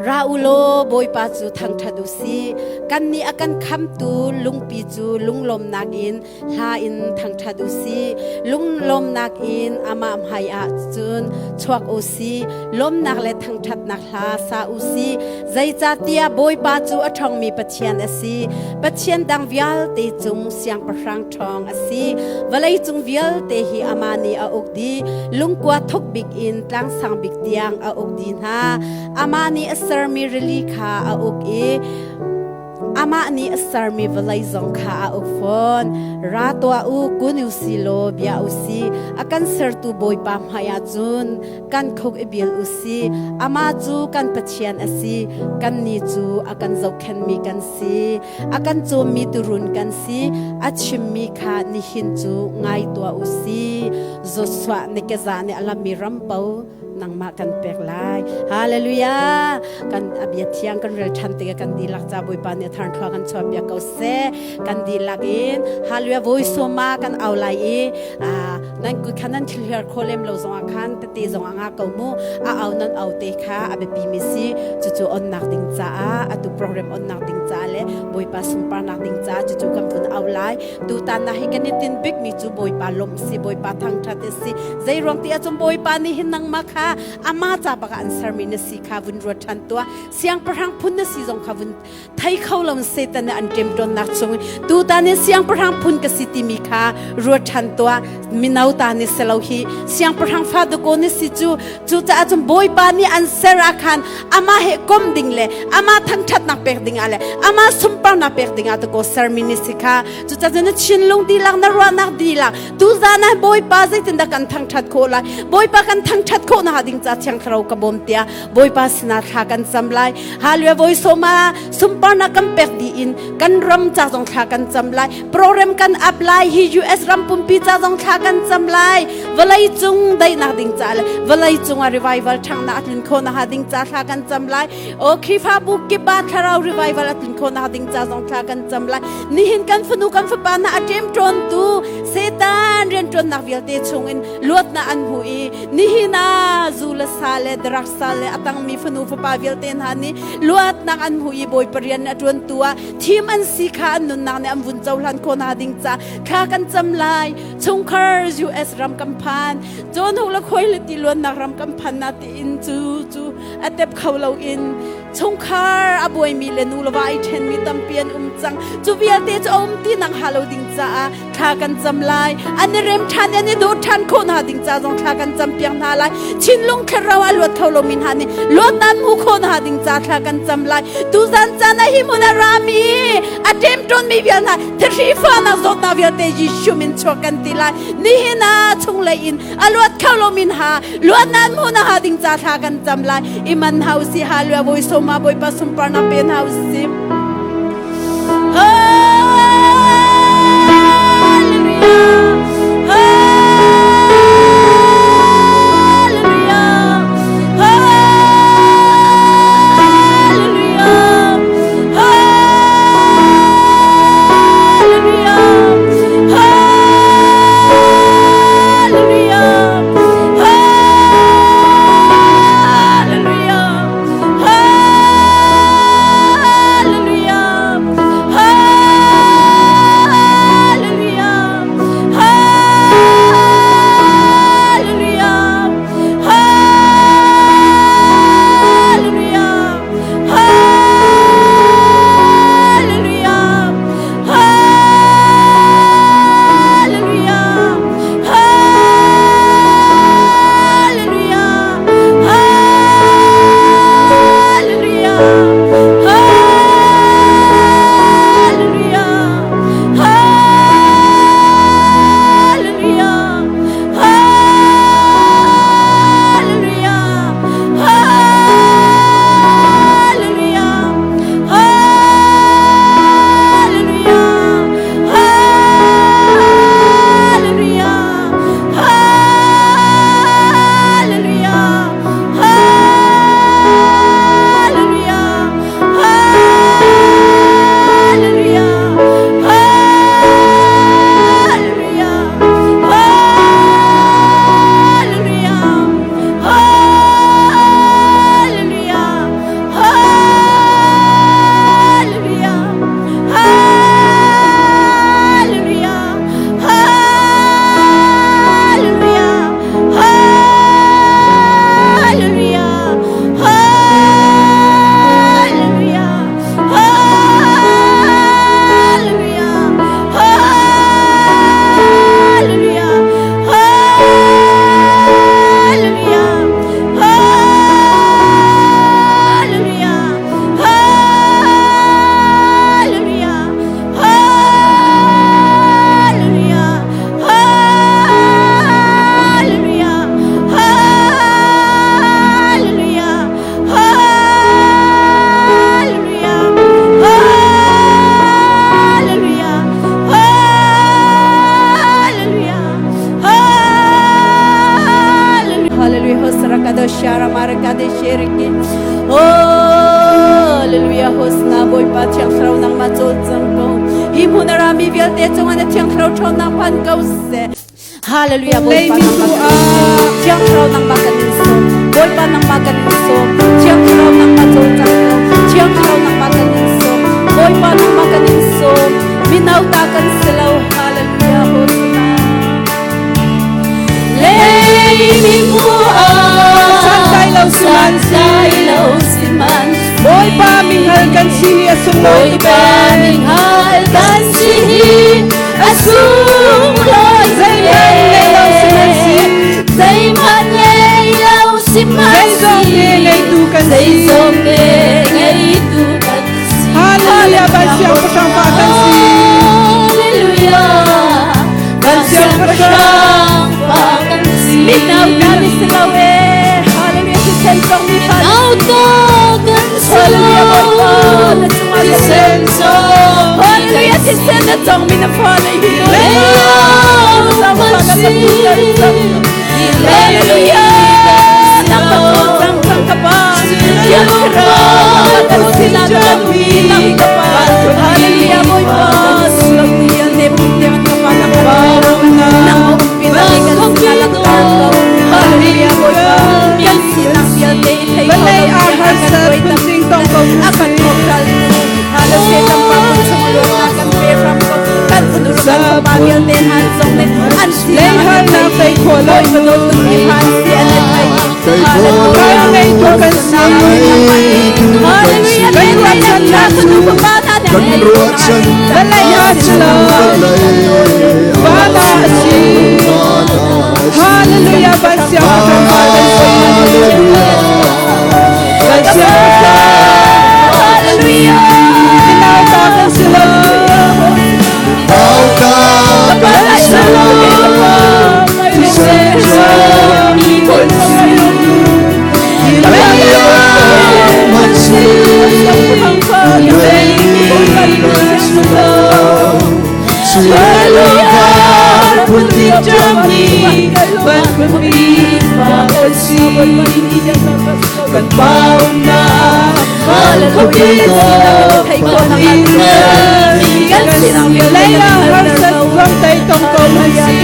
Ra u law Bawipa cu thangṭhat u sih. Kannih a kan khamtu lungpi cu lunglawmnak in hla in thangṭhat u sih. Lunglawmnak in amah hmaiah cun chuak u sih. Lawmnak le thangṭhatnak hla sa u sih. Zeicahtiah Bawipa cu a ṭhawngmi Pathian a si. Pathian dang vialte cung siangpahrang ṭhawng a si. Vawleicung vialte hi amah nih a uk dih. Lungkua thuk bik in tlang sang bik tiang a uk dih hna. Amah nih a sermi rili kha a uk i amah nih a sermi vawlei zong kha a uk fawn. Ra tuah u, kun u si law bia u si. A kan sertu Bawipa hmaiah cun kan khuk i bil u si. Amah cu kan Pathian a si. Kannih cu a kan zohkhenhmi kan si. A kan cawmmi turun kan si. A chimmi kha nihin cu ngai tuah u si. Joshua nih keza nih a lammi ram po nangmah kan pek lai. Hallelujah! Kan abia thiang kan rel ṭhan tikah kan dihlak ca Bawipa nih a thar thua kan chuah piak ko seh. Kan dihlak in hallelujah voi sawma kan au lai i nan kut kha nan thil hiar kho lem lo zongah khan tete zong a nga ko mu. A au nan au te kha a biapi mi si. Cucu onnak ding caah atu program onnak ding caah le Bawipa sunparnak ding caah cucu kan vun au lai. Tutan na hi kan i tin bik mi cu Bawipa lawmh si, Bawipa thangṭhat si. Zei ruang ti ahcun Bawipa nih hin nangmah kha amah ca bak ah an sermi na si kha vun ruat ṭhan tuah. Siangpahrang phun na si zong kha vun thei kho lo Satan nih an ṭemṭawnnak chung tutan in siangpahrang phun ka si timi kha ruat ṭhan tuah. Mino ta ni si lo hi siangpahrang fa dakaw na si cu cucaah cun Bawipa nih an ser ah khan amah he kom ding le amah thangṭhatnak pek ding ah le amah sunparnak pek ding ah dakaw sermi ni si kha cucaah na thinlung dihlak na ruahnak dihlak tuzan ah Bawipa zeitindah kan thangṭhat khawh lai Bawipa kan thangṭhat khawh nakhnga ding ca Thiang Thlarau ka bawm tiah Bawipa sinah thla kan cam lai Hallelujah voi sawma sunparnak kan pek dih in kan ram ca zong thla kan cam lai program kan up lai hi US ram pumpi ca zong thla kan cam lai vawlei cung daihnak ding ca le vawlei cung ah revival ṭhangnak a tlun khawh nakhnga ding ca thla kan cam lai o Khrihfabu kip ah thlarau revival a tlun khawh nakhnga ding ca zong thla kan cam lai nihin kan fanu kan fapa hna a ṭemṭawntu Satan rianṭuannak vialte chungin luatnak an hmu i nihin ah zu le sa le drug sa le a tangmi fanu fapa vialte hna nih luatnak an hmu i Bawipa rian a ṭuantu ah thim an si kha an nunnak nih an vun cohlan khawh hna ding ca thla kan cam lai chungkhar US ram kan phan John Huk le khoi le ti luannak ram kan phan na tiin cu cu a tep kho lo in chungkhar a buaimi le nu le va ai ṭhenmi tampi an um cang cu vialte cu a um ti nang ha lo ding caah thla kan cam lai an i rem ṭhan an i dawt ṭhan khawh hna ding ca zong thla kan cam piak hna lai chinlung thlarau a luat kho lomi hna nih luatnak hmu khawh hna ding ca thla kan cam lai tuzan caan ah hi hmun a rami a ṭemṭawnmi vial hna thihri fahnak zawtnak vialte Jesuh min chuak kan ti lai nihin ah chunglei in a luat kho lomi hna luatnak hmu na ha ding ca thla kan cam lai iman hau si hallelujah voi soma bawipa sunparnak pen hau si Hallelujah Hallelujah Hallelujah Hallelujah Hallelujah Hallelujah Hallelujah. Hallelujah Hosna Bawipa Thiang Thlarau nangmah cawl cang ko. Hi hmun a rami vialte cungah na Thiang Thlarau ṭhawnnak phan ko seh. Hallelujah Bawipa nangmah kan Thiang Thlarau nangmah kan in sawm. Bawipa nangmah kan in sawm. Thiang Thlarau nangmah cawl cang ko. Thiang Thlarau nangmah kan in sawm. Bawipa nangmah kan in sawm. Mino ta kan si lo. Hallelujah Hosna. Santlai lo sihmanh Bawipa minghal kan si hi a sunglawi Bawipa minghal kan si hi a sunglawi. Zeihmanh ngei lo sihmanhsih, Zeihmanh ngei lo sihmanhsih, Zeizong te ngeitu kan si. Zeizong te ngeitu kan si. Hallelujah, Van Siangpahrang pa kan si. Hallelujah, Van Siangpahrang pa kan si. Mino kan si lo e. Hallelujah, thisen cong mi fa. Mino kan si Hallelujah, Bawipa na cungah Thisen cong. Hallelujah, thisen na cong mi na fa le hi. Hallelujah, nang patol cang cang ka pa. Thiang Thlarau kan sinah na mi nang ka pa. Hallelujah, Bawipa sulak tial ne putiang ka pa nang pa. Nang umpi na kan sinah lang tan ko. Hallelujah, Bawipa kan sinah vialte thei ko. Vawlei ah harsat phunting tong ko Akan kokral halo setan pa kun sumulun akan pe ram ko kan unur kan pa vialte han song ne an si Lei har na tei kho lo. Bawipa dawt tuk mi han si an thai. Tei kho lo. Kan ngeitu kan si. Hallelujah, Kan ruahchannak cu Kan ruahchan vawlei ah si lo, van ah a si. Hallelujah, Van Siangpahrang pa kan si. Van Siangpahrang. Hallelujah. Mino ta kan si lo. Nauta kan si lo. Thisen cong mi kan si. Lei man si. Lei kan si lo. Si Hallelujah, phunting cami van khuapi pa kan si. Kan pauna van khuapi kan si. Leila harsat zong tei tong ko man si.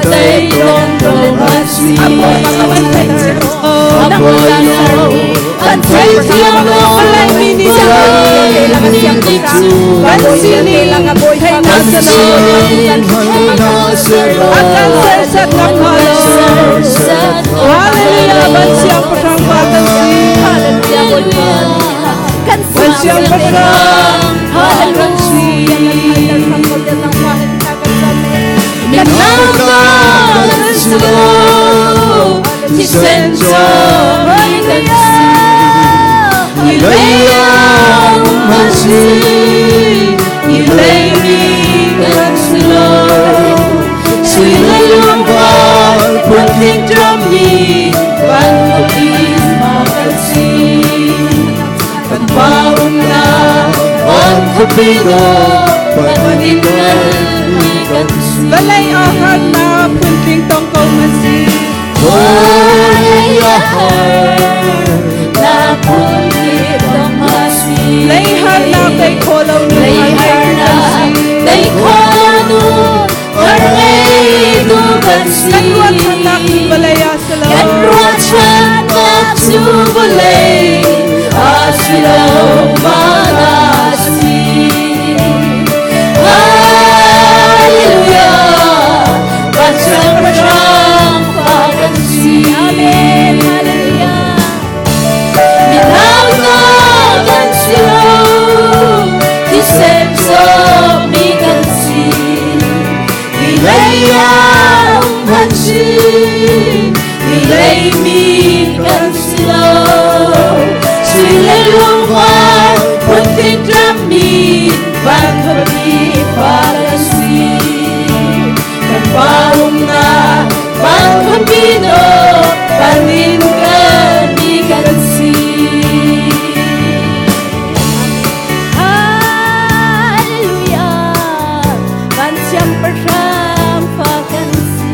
Tei tong ko man si. Kan thei thiam lo lai mi ni kan si ni thei na sa lo. Akan ser sat na khalo. Hallelujah, Van Siangpahrang pa kan si. Van Siangpahrang pa kan si. Nauta kan si lo. Thisen cong kan si. Lei man si. Lei mi kan si lo. Si lungvar Phunting mi van khuapi pa kan si. Kan pauna Van khuapi do panin mi kan si. Vawlei ah har na phunting tong ko man si. Vawlei ah har Na phunting tong ma si. Lei har na tei kho lo nu Lei har har ngei na kan si. tei kho lo nu har ngei tu kan si. Kan ruahchannak cu vawlei ah si lo. Kan ruahchannak cu vawlei ah si lo, van ah si. Hallelujah, Van Siangpahrang pa kan si. Amen. Hallelujah. Mino ta kan si lo, thisen cawkmi kan si. Lei ah kan si, lei mi kan si lo. Sui le lungvar phuntin mi van khuapi pa kan si. Kan pa umnak van khuapi do panin kan mi kan si. Hallelujah, Van Siangpahrang pa kan si.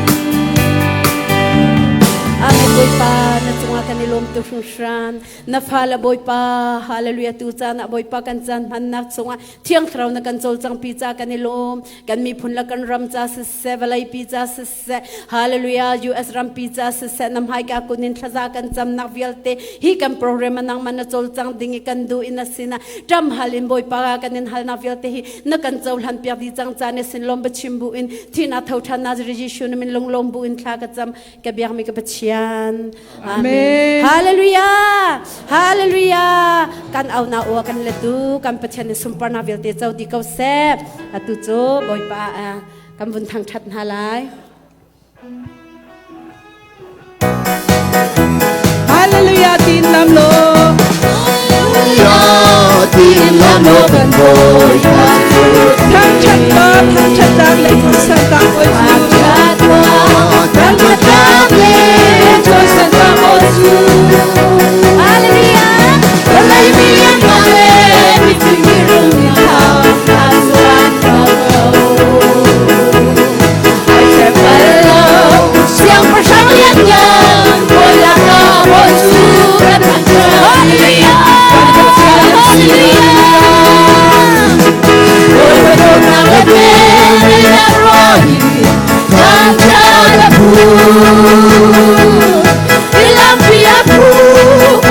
na cungah kan i lawm tuk hringhran. Na fale Bawipa, hallelujah, tu caan ah Bawipa kan caan hmannak chungah Thiang Thlarau na kan cawlcangpi ca kan i lawm. Kan miphun le kan ram ca siseh, vawleipi ca siseh, hallelujah, US rampi ca siseh, na hmaika kun in thlaza kan camnak vialte hi kan program ah nangmah na cawlcang ding i kan duh in a sinah ṭam hal in Bawipa kan in halnak vialte hi na kan cohlan piak dih cang ca na sin lawm biachim bu in thihnak tho ṭhan Nazareth Jesuh na min lunglawm bu in thla ka cam ka biakmi ka Pathian. Amen. Hallelujah. Hallelujah. Kan au na ua kan letu kan Pathian in sunparnak vialte co di ko seh. Atu cu Bawipa kan vun thangṭhat hna lai. Hallelujah tin lam lo. Hallelujah tin lam lo kan Bawipa cu. Thangṭhat ba thangṭhat tak le thangsan tak oi cu. Thangṭhat ba thangṭhat tak le thangsan tak oi cu. Hallelujah. Vawlei mi an le mifim mirum mi thang an zuan ko. Ai ṭhep bal lo siangpahrang lianngan Bawi lakah Bawi cu kan thangṭhat. Hallelujah. Kan Pathian si. Bawipa dawtnak le velngeihnak ruang hi thangṭhat a phu. Tilampi a phu,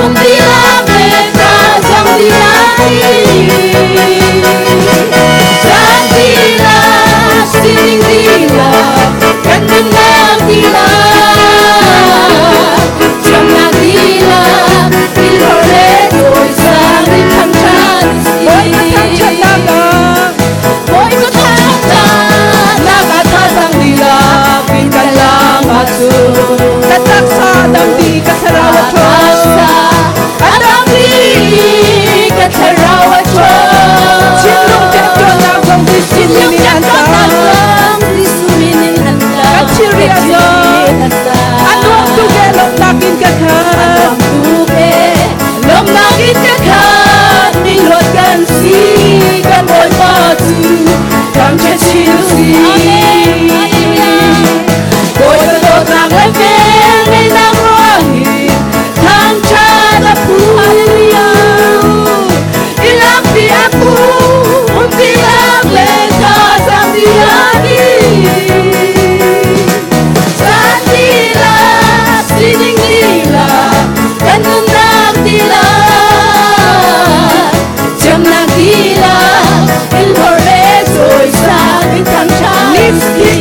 um tilam le tazang tilam Caan tila, sining tila, kan nunnak tila, thiamnak tila, tilhor le cawisang in thangṭhat si. Bawipa thangṭhatnak ah, Bawipa thangṭhat nak ah thazang lila, pin kan lang ahcun, ka taksa dam di ka thlarau a ṭhawng. A dam dih ka thlarau a ṭhawng. Thinlung ṭemṭawnnak zong Jesuh min in an tlang. Jesuh min in an tlang. Ka thilri a zawng. A nuam tuk e lawmhnak in ka khat. Tuk e Lawmhnak in ka khat. Mi luat kan si kan Bawipa cu thangṭhat chin u sih. Amen. Hallelujah. Bawipa dawtnak le velngeihnak ruang hi thangṭhat a phu. I lampi a phu, um tilak le thazaang tilak i. Caan tila, sining tila, kan nunnak tila, thiamnak tila, ilhor le cawisang in thangṭhat si.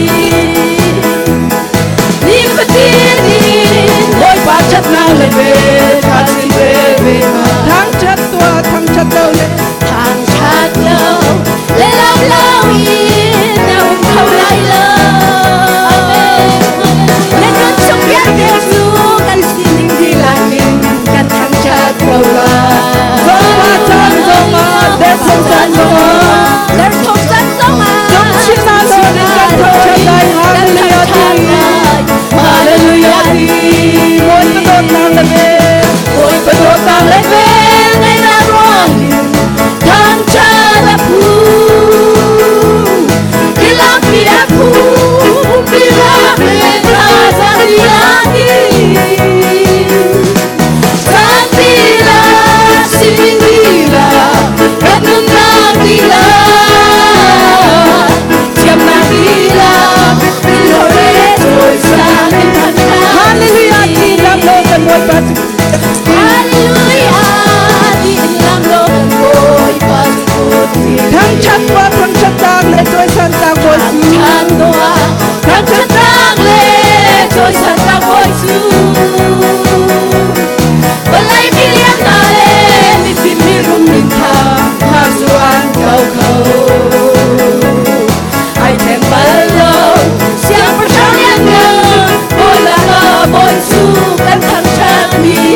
Nifatin in Bawipa ṭhatnak le vel ṭha chin ve ve hna. Thangṭhat tuah, thangṭhat lo le thangṭhat lo le lam lo in na um kho lai lo. Na nun chung vialte cu kan sining dihlak in kan thangṭhat ko lai. Zongah caan zongah, derthawm caan zongah, Derthawm caan zongah, Cungchin na lo in kan thangṭhat lai. Hallelujah ti. Hallelujah ti. Bawipa dawtnak le vel, Bawipa dawtnak le vel ngeihnak ruang in thangṭhat a phu. Tilampi a phu, umpinak le thazaang dihlak in. Caan tila, sining tila, kan nunnak tila, thiamnak tila, tilhor le cawisang in thangṭhat Hallelujah ti lam lo kan Bawipa cu. Hallelujah, ti in lam lo kan Bawipa cu Thangṭhat tuah, thangṭhat tak le cawisan tak Bawi cu. Thangṭhat tuah, thangṭhat tak le cawisan tak Bawi cu. Vawlei milian hna le mifim mirum min tha Tha cu an ko kho. Ai thleng bal lo siangpahrang lianngan Bawi lakah Bawi cu kan thangṭhatmi.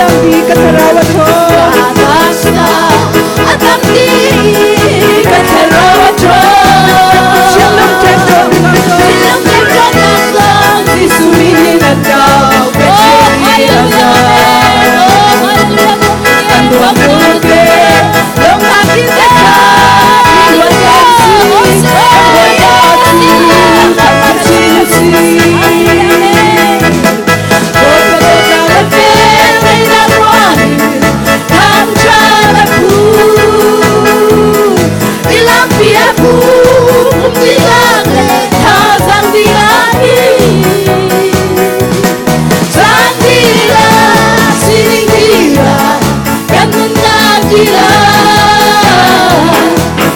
tam di ka thlarau a ṭhawn. Ka taksa a tam di ka thlarau a ṭhawn. Thinlung ṭemṭawnnak zong. Thinlung ṭemṭawnnak zong. Jesuh min in an kau, ka Oh, chim a hallelujah. za. Oh, hallelujah. Kan ruang te, lawmnak in ka khat, ruat kan si, kan Bawipa cu thangṭhat chin u sih. Bawipa dawtnak le velngeihnak ruangin Thangṭhat a phu. Tilangpi a phu, pum dihlak le thazaang dihlak in. Caan dihlak, sining dihlak, kan nunnak dihlak,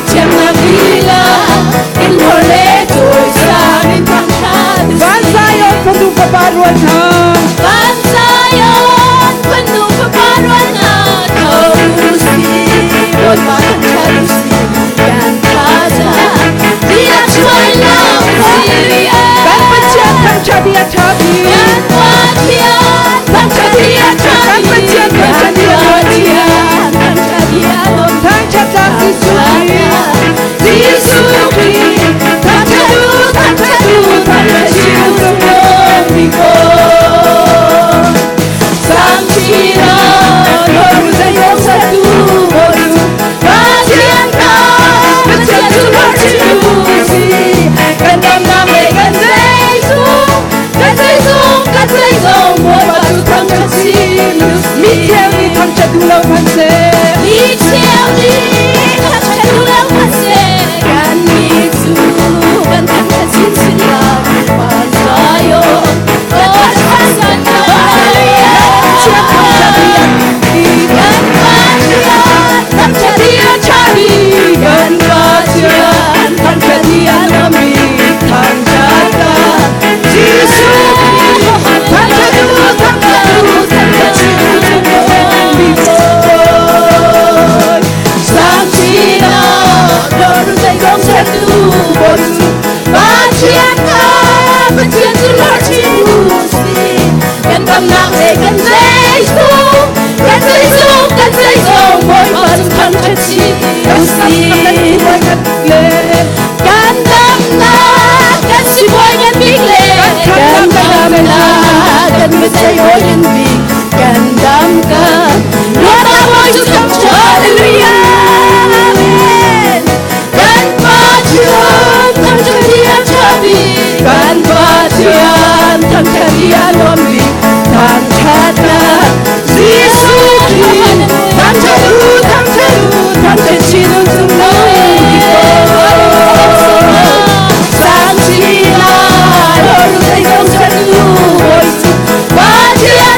thiamnak dihlak, in hlawr le cawisan in thangṭhat u Van sih. Zion fanu fapa rual hna. Van Zion fanu fapa rual hna, tho u sih, Bawipa thangṭhat u sih, kan thazaang dihlak chuah in laam u sih. Kan Pathian thangṭhat hi a ṭha bik. Kan Pathian thangṭhat hi a ṭha Kan bik. Pathian thangṭhat hi a ṭha bik. Pathian thangṭhat hi a nuam bik. Thangṭhat tlak Jesuh Khrih. Jesuh Khrih thangṭhat u, thangṭhat u, thangṭhat chin u Cung Bik Bawi. Sang chin ah nawl zeizong sertu Bawi cu Pathian kha Pathian cu hlorh chin u sih. Kan damnak le kan zeizong, kan zeizong, kan zeizong, Bawipa cu thangṭhat chin u sih. Mi cheu nih thangṭhat duh lo hmanhseh. Mi cheu nih thangṭhat duh lo hmanhseh, kannih cu kan thangṭhat chinchin lai. Van Zion, kan thangṭhat lai. Pathian thangṭhat hi a bik. Kan Pathian thangṭhat hi a ṭha bik. Kan Pathian thangṭhat hi a nuam bik. Thangṭhat tlak Jesuh Khrih. Thangṭhat u, thangṭhat u, thangṭhat chin u Cung Bik Bawi. Sang chin ah nawl zeizong sertu Bawi cu Pathian kha Pathian cu hlorh chin u sih. Kan damnak le kan zeizong, kan zeizong, kan zeizong, Bawipa cu thangṭhat chin u Kan sih. kan sibawi ngan le Kan damnak, kan sibawi ngan bik le Kan kan damnak, kan biaceih bawi ngan bik, kan dam kan luatnak bawi cu thangṭhat. Hallelujah. Amen. Kan Pathian thangṭhat hi a ṭha bik. Kan Pathian thangṭhat hi a nuam bik. Thangṭhat tlak Jesuh Khrih. Thangṭhat u, thangṭhat u, thangṭhat chin u Cung Bik Bawi. Sang chin ah nawl zeizong sertu Bawi cu Pathian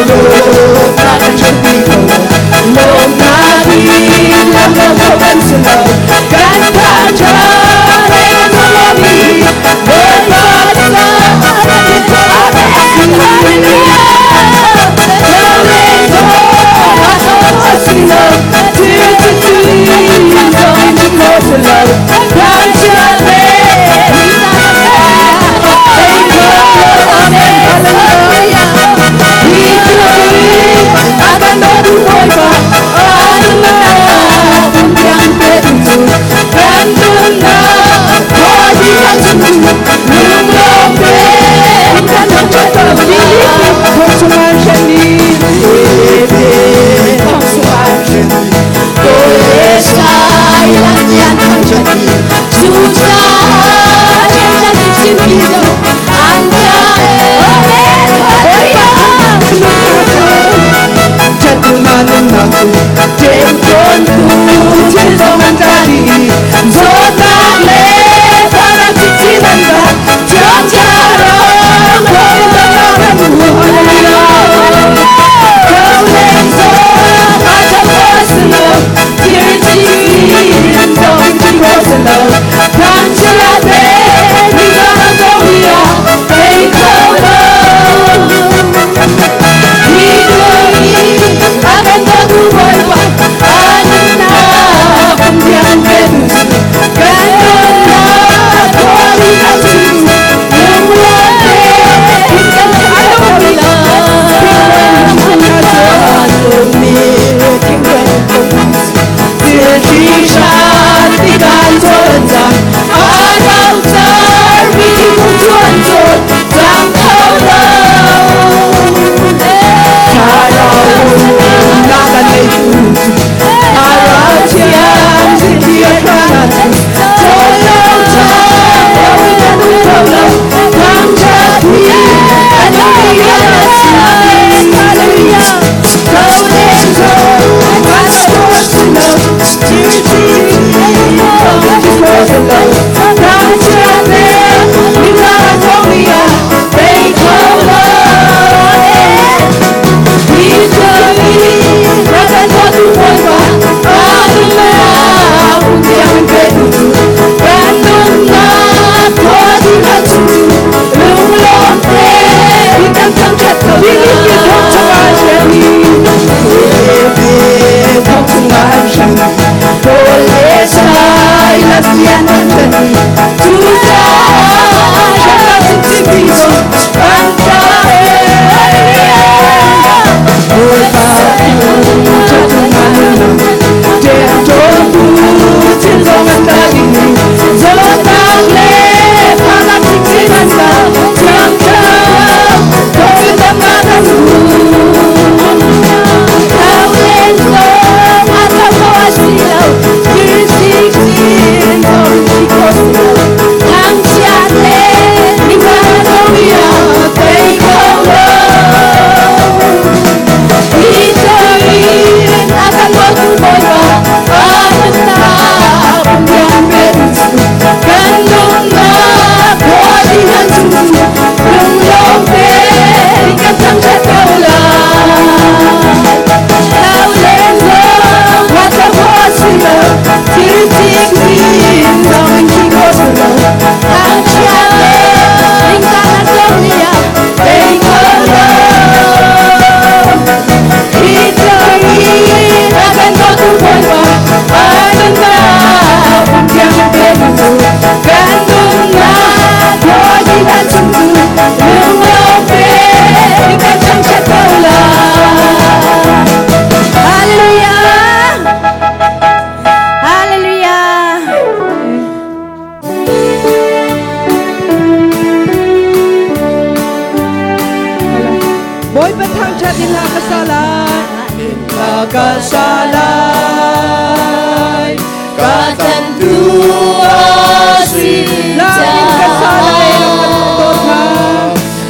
Dawtnak kan ṭhenpi kho lo. Lawmnak in lam lo kho kan si lo. Kan thangṭhat he kan lawmi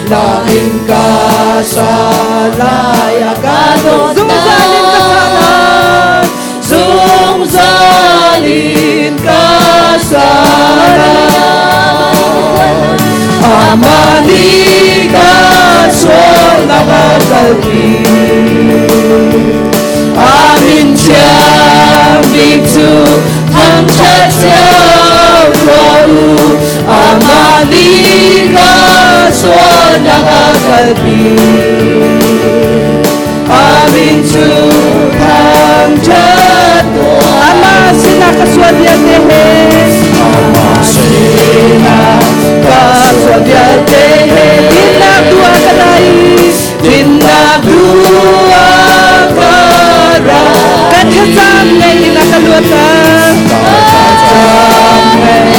Bawipa sualnak a kalpi. A min thiang bik cu thangṭhat cio tuah u, amah nih ka sualnak a kalpi. A min cu thangṭhat tuah. Amah sinah ka sual vialte he. Amah sinah ka sual vialte he. Dinnak duh ah ka ra i. Dinnak duh ah ka ra. Ka thlacam ngaih in a ka luatter. Ka thlacam ngaih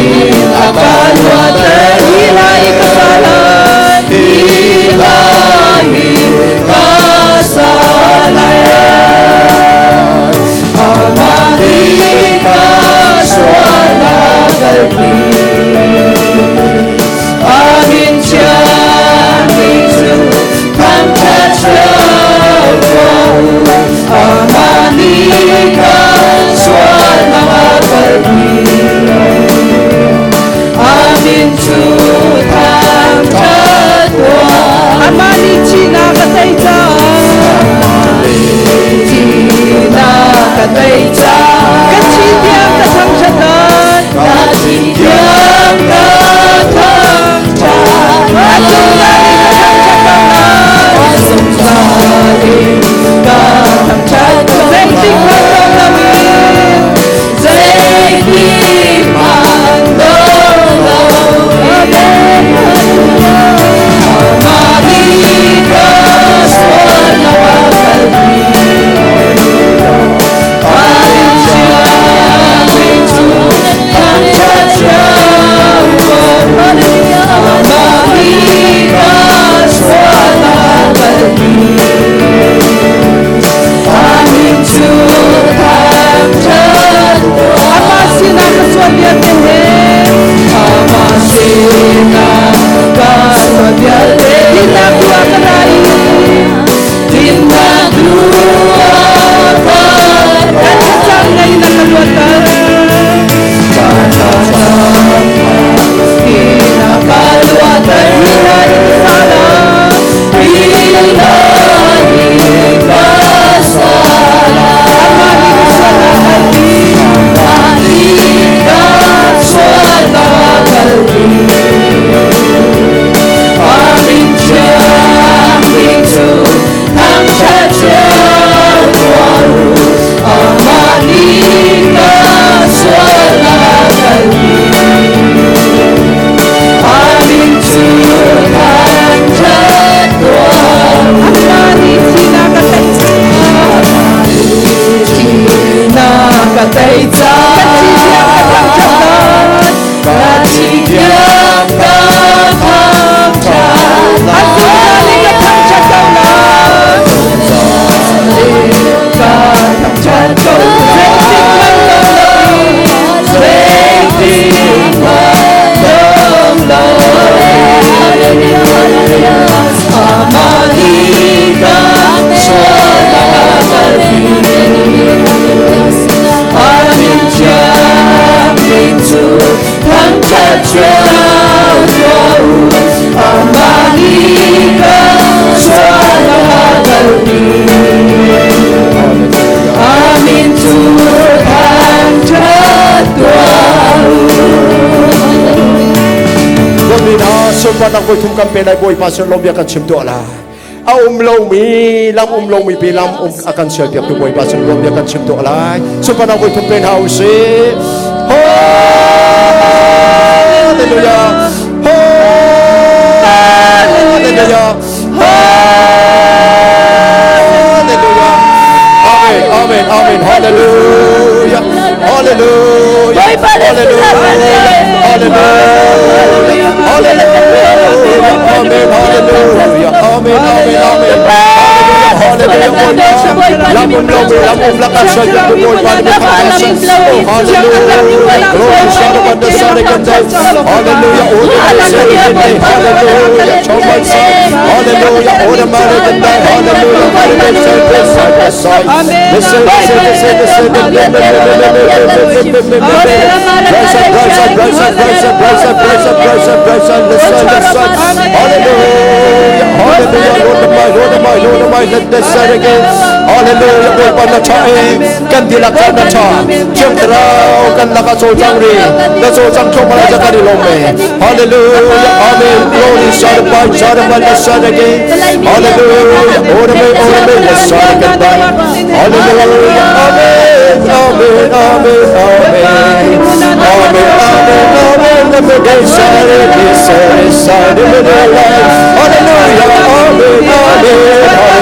in a ka luatter. Hi hla i ka sa lai. Hi hla hi ka sa lai. Amah nih ka sualnak kalpi. A min thiang bik cu thangṭhat cio tuah u. Amah nih ka sualnak a kalpi. A min cu thangṭhat tuah. Amah nih thihnak ka tei caah. Thihnak ka tei caah. Ka thih tiang ka thangṭhat lai. Ka thih tiang ka thangṭhat. A zungzal in ka thangṭhat ko lai. A zungzal in ka thangṭhat ko. Zeitik hmanh dong loin. Zeitik hmanh dong loin. Amah nih ka sualnak a kalpi. A min thiang bik cu thangṭhat cio tuah u. Amah nih ka sualnak a kalpi. A min cu thangṭhat tuah. Amah sinah ka sual vialte he. Amah sinah ka sual vialte. Dinnak duh ah ka ra i. Dinnak duh ah ka Ka thlacam ngaih in a ka luatter. Ka thlacam in a ka luatter. Hi hla i ka sa lai. Hi hla hi ka sa lai. Amah nih ka sualnak kalpi. Amah nih ka sualnak kalpi. A min thiang bik cu thangṭhat cio tuah u. Amah nih ka sualnak kalpi. A min cu thangṭhat tuah u. Amah nih thihnak ka tei caah. Thihnak ka tei caah. Ka thih tiang ka thangṭhat lai. Ka thih tiang ka thangṭhat. A zungzal in ka thangṭhat ko lai. Ka thangṭhat ko. Zeitik hmanh dong loin. Zeitik hmanh dong loin. Amah nih ka sualnak a kalpi. A min thiang bik cu thangṭhat cio tuah u. Amah nih ka sualnak a kalpi. A min cu thangṭhat tuah u. Dawtmi hna, sunparnak voi thum kan pe lai. Bawipa sin lawm bia kan chim tuah lai. A um lomi lam, um lomi pi lam um a kan sial piak tu Bawipa sin lawm bia kan chim tuah lai. Sunparnak voi thum pe hna u sih. Hallelujah, Hallelujah, Hallelujah. Amen, Amen, Amen. Hallelujah, Hallelujah, Hallelujah, Hallelujah, Hallelujah. Amen, Hallelujah, Amen, Amen, Amen. Hallelujah, Hallelujah. Lam um lomi lam um la kan sial piak tu Bawipa nih kan Hallelujah. Glory Shalom the Son. Hallelujah. Hallelujah. Hallelujah. Hallelujah. Listen, listen, listen, listen. Hallelujah. Hallelujah. my Lord my Lord my let the again. Hallelujah. Bawipa na tha e, kan dilak caan na tha. Thiang Thlarau kan lak ah cawlcang ri, na cawlcang thluahmah lai kan i lawm e. Hallelujah. Amen. Glory Sarabay Sarabay la again. Hallelujah. Ora me ora me la saragan. Hallelujah. Amen. Amen. Amen. Amen. Amen. Amen. Amen. Amen. Sare sare sare Hallelujah. Amen. Amen.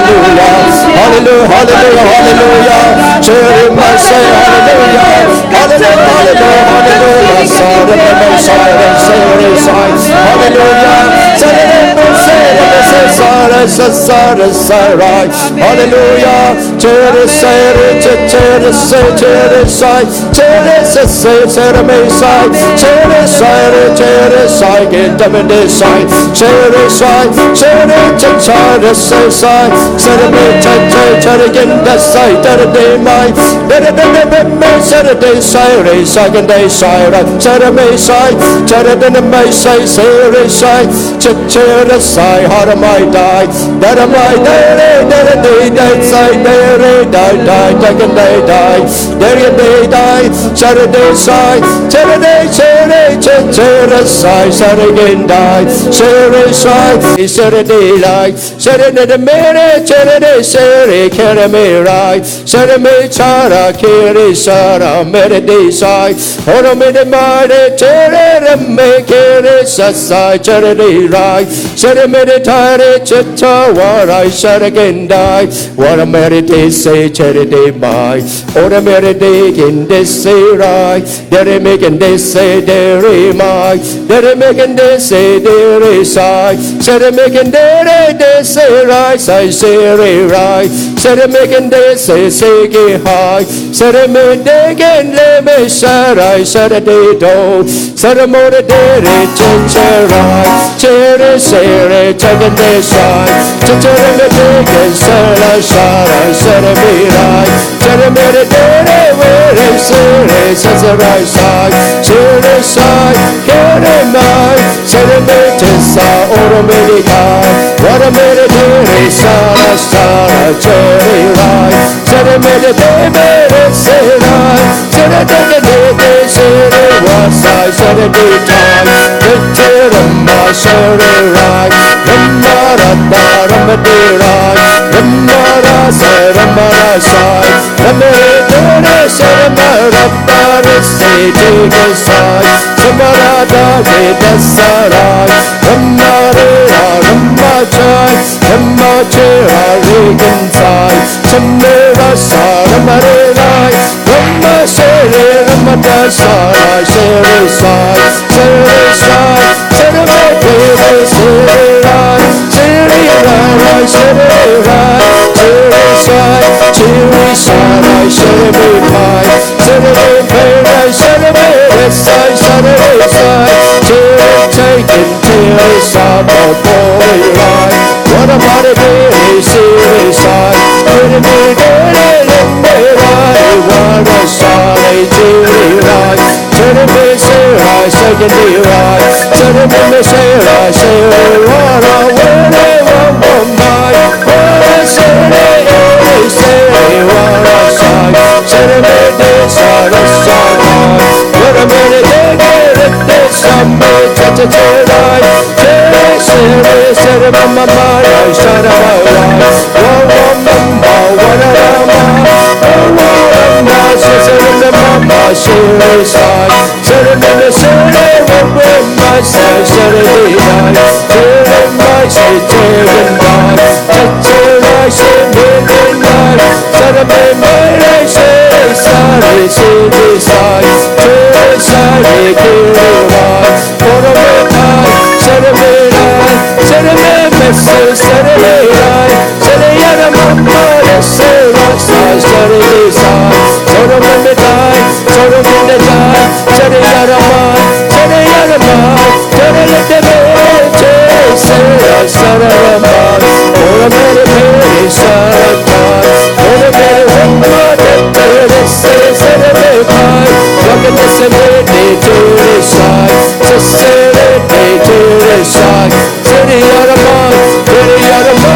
Hallelujah. Hallelujah. Hallelujah. Hallelujah. Chere say hallelujah. Hallelujah. Hallelujah. Hallelujah. Sare sare sare sare Hallelujah. Sare sare sare sare sare Hallelujah. Chere sare chere chere sai chere se se chere me sai chere sare chere sai get them in this sai chere sai chere chere se sai chere me chere chere get the sai chere de mai de de de de me chere de sai re sai gen de sai ra chere me sai chere de me sai se re sai chere sai har mai dai de mai de re de de de sai de re dai dai de gen de dai de de dai chere de sai chere de chere chere sai chere gen dai chere sai chere de lai chere de mere chere de chere kere me rai chere me chara kere sara mere de sai ora me de mare chere re me kere sa sai chere de rai chere me de tare cheta wa rai chere gen dai ora mere de se chere de mai ora mere de gen de se rai dere me gen de se de re mai dere me gen de se de re sai chere me gen de re de se rai sai se re rai chere me gen de se se ge hai chere me de gen le me sa rai chere de do chere mo de de re che che rai che re se re che gen de sai che che re me de gen se la sa rai se re mi rai che re me re de re we re se re se se rai sai che re sai ke re mai se re me te sa oro me de kai ora me re de re sa ra sa ra che re rai se re me de de me re se rai se re de de de de se re wa sai se re de tai de te re ma se re rai re ma ra da ra ma de rai re ma ra se re ma ra sai re me re de re se re ma ra pa re se te ge sai se ma ra da re da sa rai re ma re ra re ma chai re ma che ra re gen sai se me ra sa re ma re rai re ma se re re ma da sa rai se re sai se re sai se re me te re se re rai se re rai rai se re rai se re sai che re sa rai se re me pai se re me pe rai se re me re sai sa re re sai che re taken te re sa mo po re rai what about it re se re sai re me de re re me rai what a sa re che re rai che re me se rai se ge de rai se re me me se rai se re wa ra we re wa wa mai wa re se re re se re wa ra sai se re me de sa ra sa rai wa ra me re de ge re de sa me cha cha che rai che re se re se re ma ma ma rai sa ra ma rai wa wa ma ma wa ra ra ma wa wa ra ma se se re me ma ma se re sai se re me me se re wa wa ma sai se re de rai se re ma se che re ma cha che rai se me me mai sa re me mai rai se re sa re se de sai che re sai re ke re rai ora me ai se re me rai se re me me se se re me rai se re ya ra ma ma re se ra sai se re de sai se re me me dai se re me de dai se re ya ra ma se re ya ra ma se re le de me che se ra sa ra ra ma ora me re me re sa ra dai ora me re wa ma de te re se se re me pai wa ke te se me de te re sai se se re de te re sai se re ya ra ma se re ya ra ma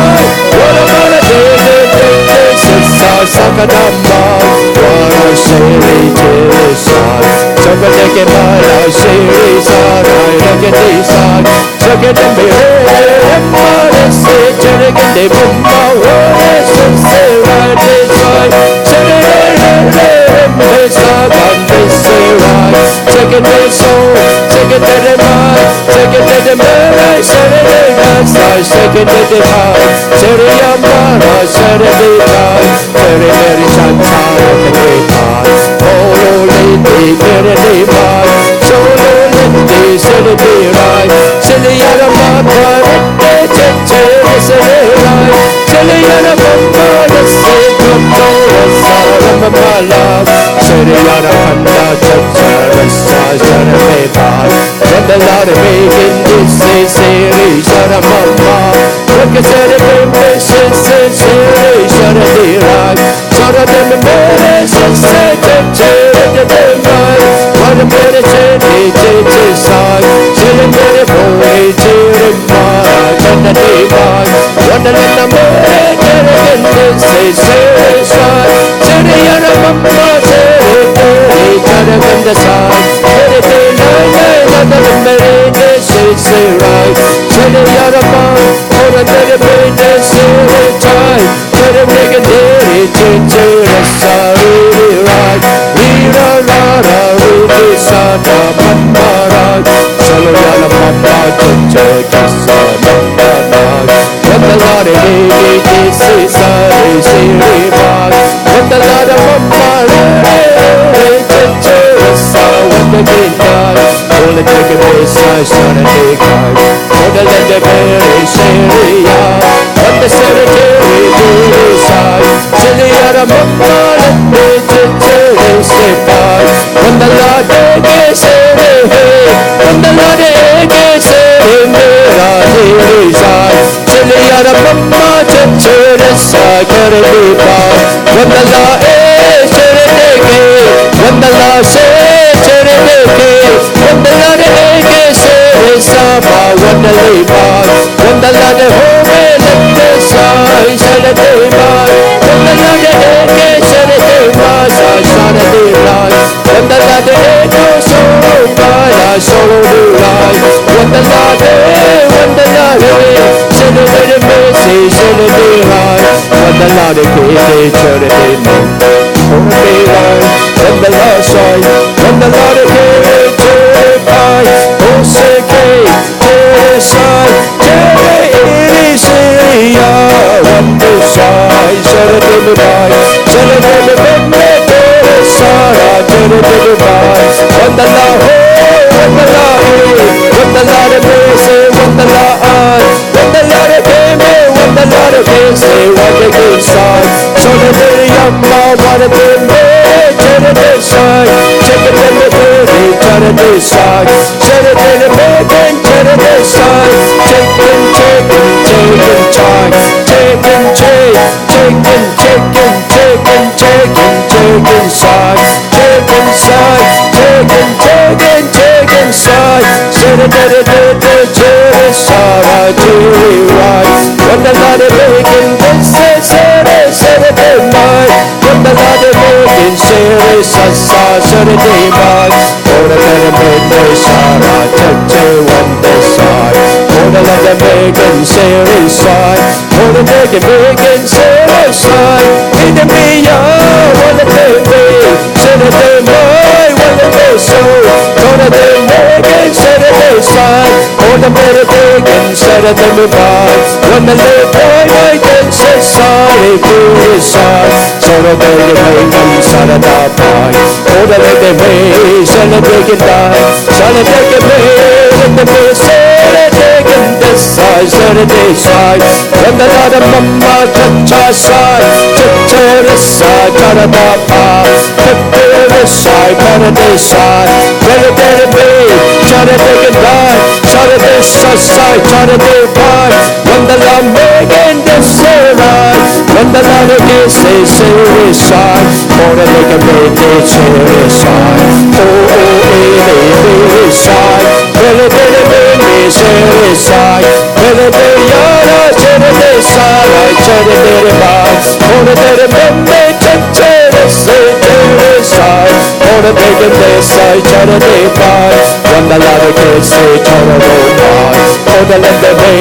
Ora bacon de sai chara de pai Wanda la de ke se chara do pai Ora le de me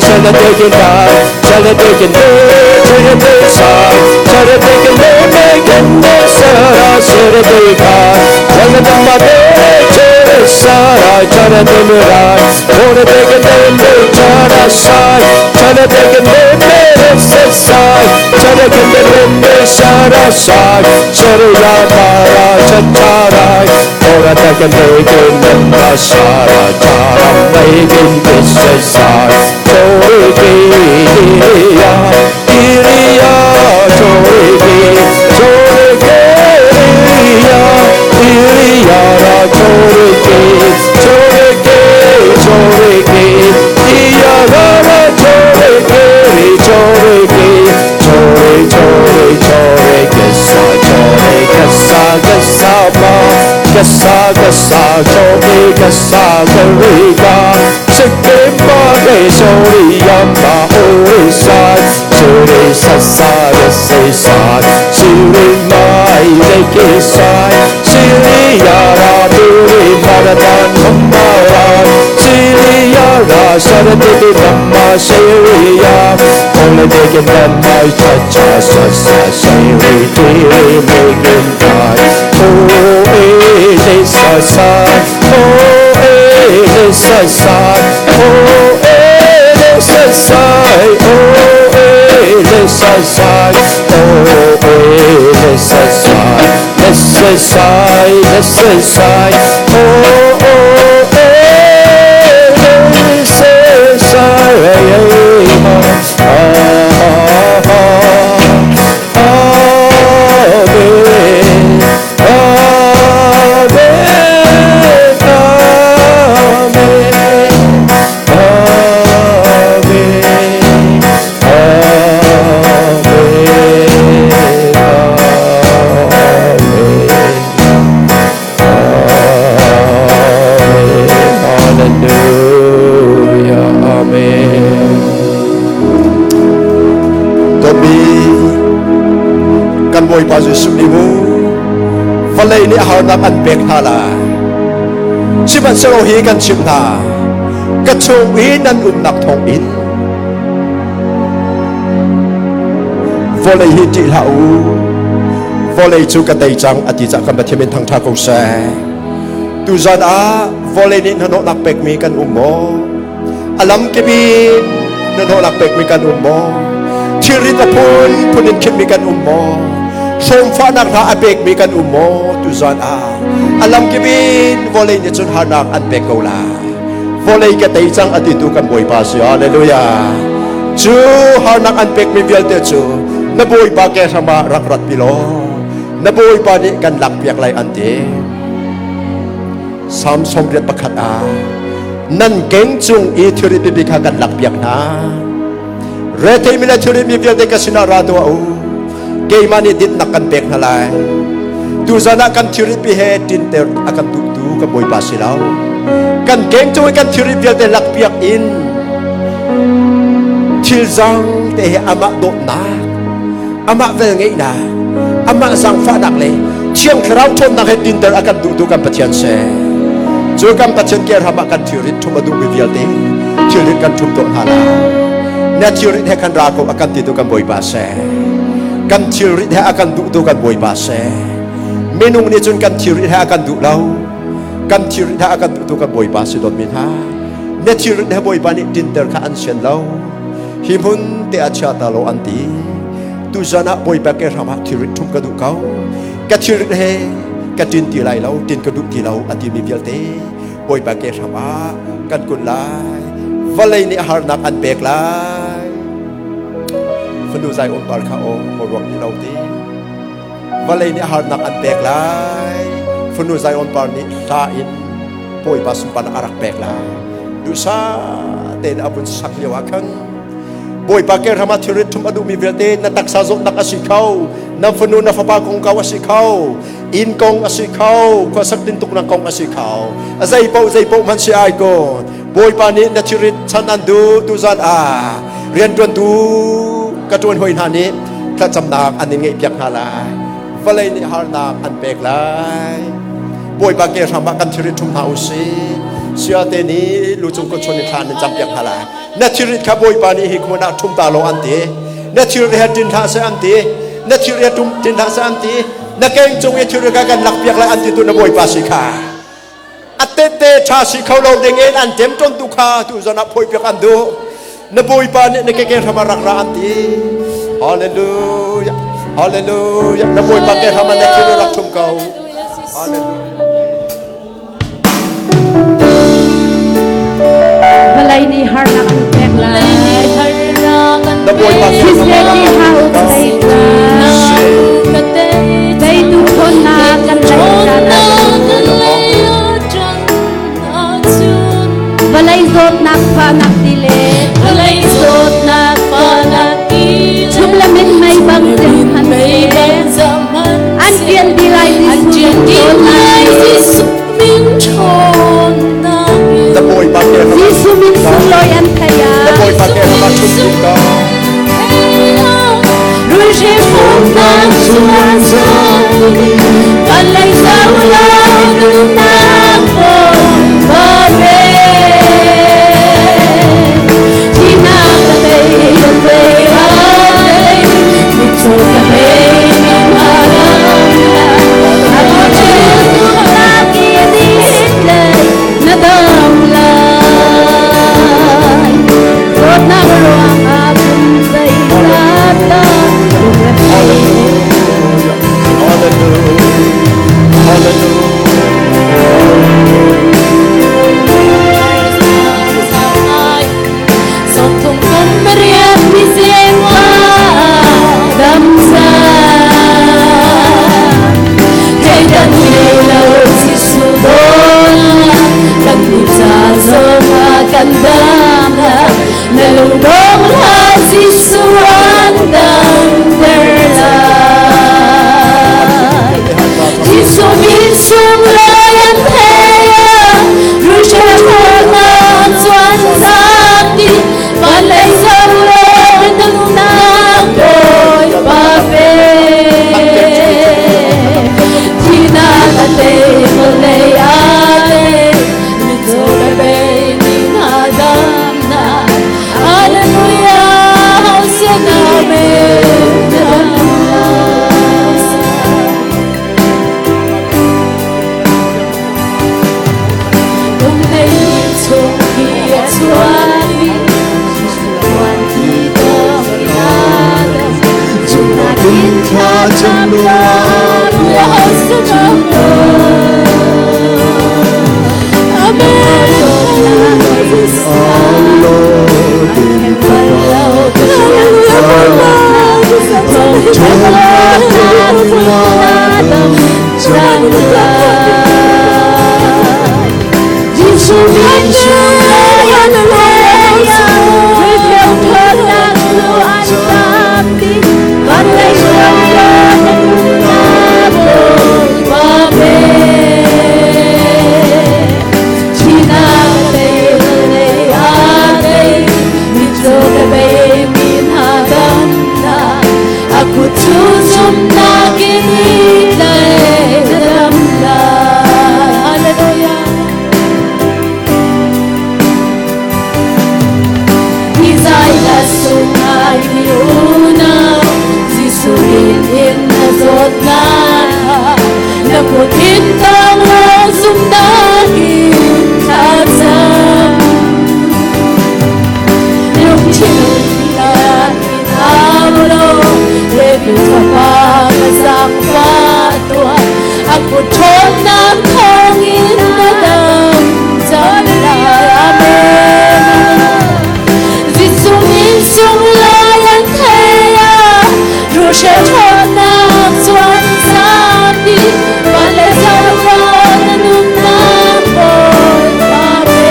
chara de ke dai Chara de ke de chara de sai Chara de ke de me ke de sara sera de kai Wanda de ma de chara sara chara de me rai Ora de ke de me chara sai Chara de ke de me se sai Chara ke de me sara sai Chara ya mara chara Ora de ke de ke me ma sara chara me ke de se sai Chore ke ya Iriya chore ke chore ke ya Iriya ra chore ke chore ke chore ke Iya ra ra chore ke chore ke chore chore chore ke sa chore ke sa ke sa ma ke sa ke sa chore ke sa ke ri ga se ke ma ke so ri ya ma o ri sa se ri sa sa re se sa si ri ma i re ke sa si ri ya ra tu ri ma ra da na ma ra si ri ya ra sa ra te te na ma se ri ya o le te ke na ma cha cha sa sa se ri ti ri me ke na o e le sa sa o e le sa sa o e le sa sa o e le sa sa o e le sa sa le sa sa le sa sa o o e le sa sa Amen. Amen. Amen. Amen. Amen. Amen. Hallelujah. Amen. Tobi kan Bawipa Jesuh nih mu vawlei nih harnak an pek hna lai. Sihmanhsehlaw hi kan chimh hna, ka chung i nan umnak thawng in vawlei hi ṭih hlah u. Vawlei cu ka tei cang a ti cah kan Pathian min thangṭha ko seh. Tuzan ah vawlei nih hnahnawhnak pekmi kan um maw? A lamkip in hnahnawhnak pekmi kan um maw? Thilrit a phunphun in khimmi kan um maw? Hrawmfahnak hna a pekmi kan um maw? Tuzan ah a lamkip in vawlei nih cun harnak an pek ko lai. Vawlei ka tei cang a titu kan Bawipa si. Hallelujah. Cu harnak an pekmi vialte cu na Bawipa ke hram ah rak rat pi law na Bawipa nih kan lakpiak lai an ti. Salm 81 ah nan keng cung i thilri pipi kha kan lakpiak hna. Retheimi le thilri mi vialte ka sinah ra tuah u. Keimah nih dinhnak kan pek hna lai. Tuzan ah kan thilri pi he tinter a kan duhtu kan Bawipa si lo. Kan keng cung i kan thilri vialte lakpiak in thil zang te he amah dawtnak, amah velngeihnak, amah zaangfahnak le Thiang Thlarau ṭhawnnak he tinter a kan duhtu kan Pathian si. Cu kan Pathian ke ram ah kan thilrit ṭhum a duhmi vialte thilrit kan ṭhum tuah hna lai. Na thilrit he kan ra ko a kan titu kan Bawipa si. Kan thilrit he a kan duhtu kan Bawipa si. Minung nih cun kan thilrit he a kan duh lo. Kan thilrit he a kan duhtu kan Bawipa si dawtmi hna. Na thilrit he Bawipa nih tinter kha an sian lo. Hi hmun te ah chia ta lo an ti. Tuzan ah Bawipa ke hram ah thilrit ṭhum ka duh ko. Ka thilrit he ka ṭin ti lai lo, ṭin ka duh ti lo a timi vialte Bawipa ke hram ah kan kun lai. Vawlei nih harnak an pek lai. Fanu zai on par kha aw ruak ni lo ti. Vawlei nih harnak an pek lai. Fanu Zion par nih hla in Bawipa sunparnak a rak pek lai. Duhsah tein a vun sak lio ah khan Bawipa ke ram ah thilrit thum a duhmi vialte na taksa zawtnak a si kho, na fanu na fapa kongkau a si kho, inn kong a si kho, khuasak tintuknak kong a si kho. A zeipaoh zeipaoh hmanh si ai ko. Bawipa nih na thilrit chan an duh tuzan ah rianṭuantu ka ṭuan hoi hna nih thlacamnak an in ngeihpiak hna lai. Vawlei nih harnak an pek lai. Bawipa ke hram ah kan thilrit ṭhum hna u sih. Siate nih lu cung kut chun in thla nan campiak hna lai. Na thilrit kha Bawipa nih hi hmun ah ṭhum ta law an ti. Na thilrit he ṭin hlah seh an ti. Na thilrit he ṭum ṭin hlah seh an ti. Na keng cung i thilrit kha kan lakpiak lai an ti tu na Bawipa si kha. A tete ṭha si kho lo ding in an ṭemṭon tu kha tu zan ah phoipiak an duh. Na Bawipa nih na keke hram ah rak ra an ti. Hallelujah. Hallelujah. Na Bawipa ke hram ah na thil rak ṭhum ko. Hallelujah. Vawlei nih harnak an pek lai. Na Bawipa ke hram ah rak Thisen ṭhum ko. Teitu ṭhawnnak kan lei Vawlei zawtnak fahnak ti le Vawlei zawtnak fahnak ti le Chum le minmei bang zem han An ṭian ti lai An ṭian ti lai Jesuh min ṭhawnnak in Na Bawipa ke hram ah Jesuh min sunglawi an thei Na ah Bawipa ke hram ah ṭhum ding ko. Na dam lai Zawtnak ruangah kum zeizat dah Hallelujah. Hallelujah. Hallelujah. Kan dam na lungdong hlah Jesuh an damter lai. Jesuh min sunglawi an thei Ruhsha ṭhawnnak cuan zati van lei zoh law nunnak Bawipa pe. Thihnak a tei vawlei a tei mitcaw le bei nih hna damnak. Hallelujah, Hosanna, Amen. Na dam lai. Lung chung hi a chuak i tuan ti Chungah in thla cam Hallelujah. Isaiah sungai miunau Jesuh in in na zawtnak na kut in tang lo zumnak in thlacam lungthin nak in au lo David fapa ka zaangfah tuah a kut ṭhawnnak thawngin na dam cang lai. Amen. Jesuh min sunglawi an thei ah Ruhsha ṭhawnnak cuan zati van le zoh na nunnak Bawipa pe.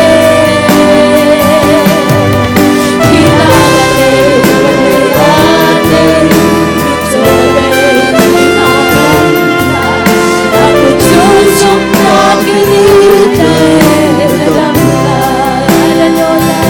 Thihnak a tei vawlei a tei mitcaw bei nih a damnak a kut cu zumhnak in i tlai na dam lai. Hallelujah.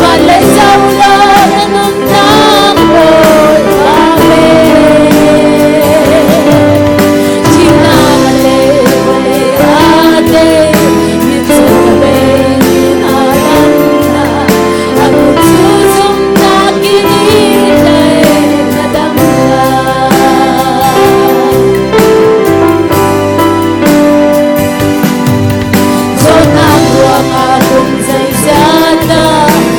Van lei zoh law na nunnak Bawipa pe. Thihnak le vawlei aa tei, mitcaw ka bei in a ram hna. A kut cu zumhnak in i tlai, na dam lai. Zawtnak ruangah kum zeizat dah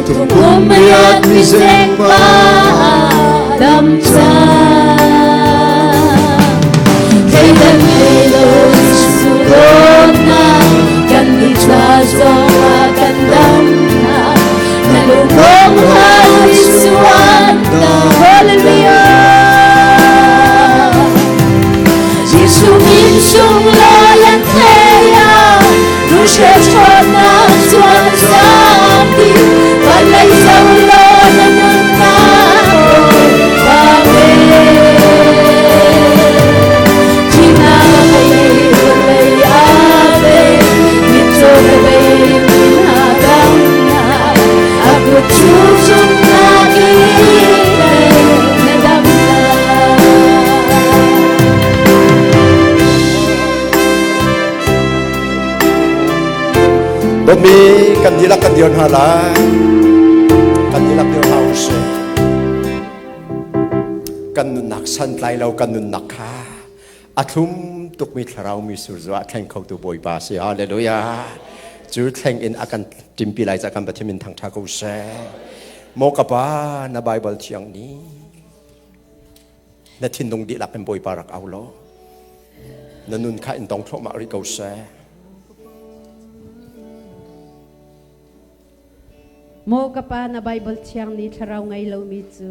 Thum kum riat mi zeng pa dam cang. Thleidan ngei lo Jesuh dawtnak kan nih ca zongah kan damnak na lungdong hal Jesuh an dam. Hallelujah. Jesuh min sunglawi an thei ah Russia ṭhawnnak zuan zapi van lei zoh law na nunnak pa ve. Thihnak a bei, vawlei a bei, mitcaw le bei mi hna damnak, a kut cu zumhnak in tei na dam lai. Dawtmi kan dihlak kan dir hna lai. Kan dihlak dir hna usih. Kan nunnak santlai lo kan nunnak kha a thlum tukmi thlarau mi surzu ah thleng khotu Bawipa si. Hallelujah. Cu thleng in a kan timpi lai ca kan Pathian min thangtha ko seh. Maw ka pa na Bible thiang nih na thinlung dihlak in Bawipa rak au law na nun kha in tong thluahmah rih ko seh. Maw ka pa na Bible thiang nih thlarau ngei lomi cu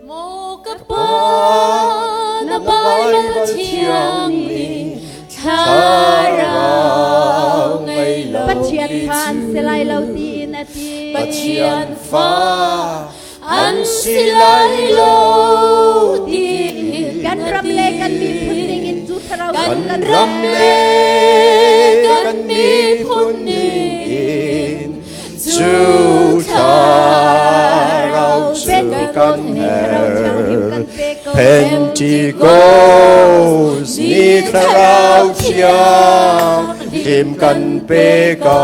Maw ka pa na Bible thiang nih thlarau ngei lo Pathian fa an si lai lo tiin a ti. Pathian fa an si lai lo tiin Kan ram le kan miphun ningin cu thlarau kan kan ram le kan miphun ning cu thlarau cu kan herh Pentecost ni thlarau thiang him kan pe ko.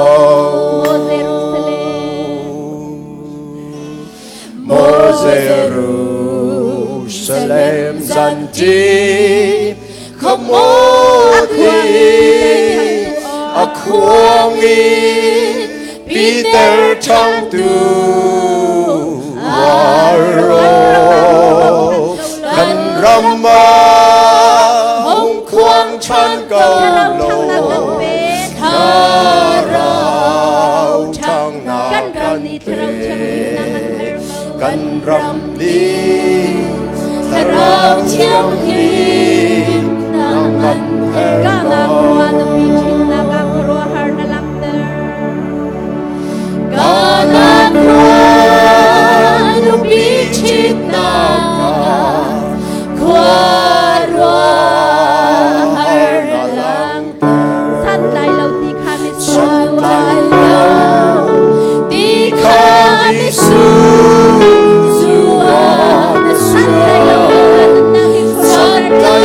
Maw Jerusalem zanṭi khuamuthi a khuang i Peter ṭhangtu ro kan ram ah hung khuang ṭhan ko law thlarau ṭhangnak kan pe kan ram nih thlarau thianghlim nang kan her ko. Kana khua nupi ṭhitnak ah khuaruahhar na langhter. Santlai lo ti kha Santlai lo ti kha mitsur zu ah na Santlai lo Santlai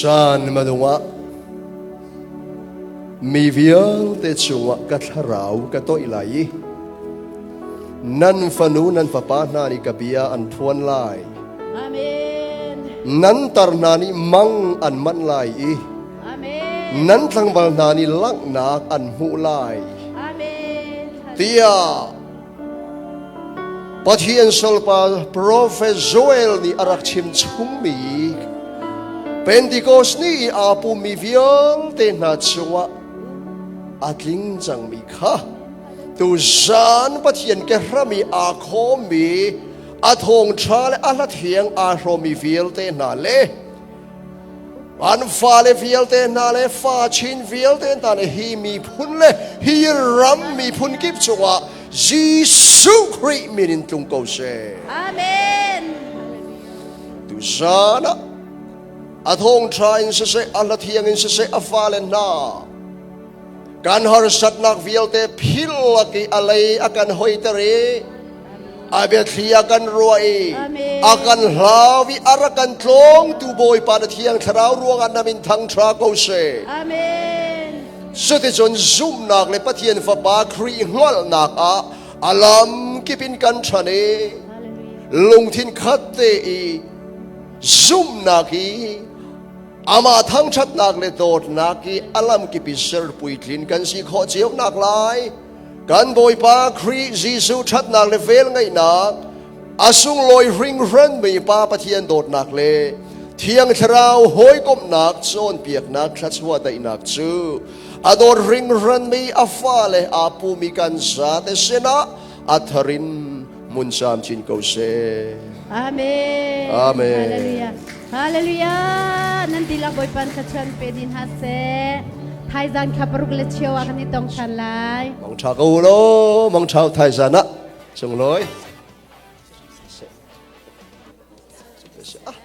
Caan hmanung ah mi vialte cungah ka thlarau ka toih lai i nan fanu nan fapa hna nih ka bia an phuan lai. Amen. Nan tar hna nih mang an manh lai i Amen. nan tlangval hna nih langhnak an hmuh lai. Amen. Tiah Pathian salpa Profet Joel nih a rak chim chungmi Pentecost ni i aa pummi vialte hna cungah a tling cangmi kha tuzan Pathian ke hram i aa khawmmi a thawngṭha le a hla thiang aa hrawmmi vialte hna le an fale vialte hna le fa chin vialte hna le hi miphun le hi ram miphun kip cungah Jesuh Khrih min in tlung ko seh. Amen. Tuzan ah a thawngṭha in siseh, a hla thiang in siseh, a fale hna kan harsatnak vialte phil lak i a lei a kan hoiter i a biathli a kan ruah i a kan hlau i a rak kan tlawngtu Bawipa na Thiang Thlarau ruangah na min thangṭha ko seh. Amen. Cuticun zumhnak le Pathian Fapa Khrih hngalhnak ah a lam kip in kan ṭhan i lungthin khat te i zumhnak i Amah thangṭhatnak le dawtnak i a lamkip i ser puitlin kan si khawh cio nak lai. Kan Bawipa Khrih Jesuh ṭhatnak le velngeihnak, a sunglawi hringhranmi Pa Pathian dawtnak le Thiang Thlarau hawikomhnak cawnpiaknak thluachuah daihnak cu a dawt hringhranmi a fale aa pumi kan zate sinah a thar in hmun camcin ko seh. Amen. Amen. Hallelujah. Hallelujah. Nan tilak Bawipa thluachuah pe din ha seh. Thaizan kha paruk le cheu ah kan i tong than lai. Mang tha ko lo, mang tha thaizan ah sunglawi. Ah.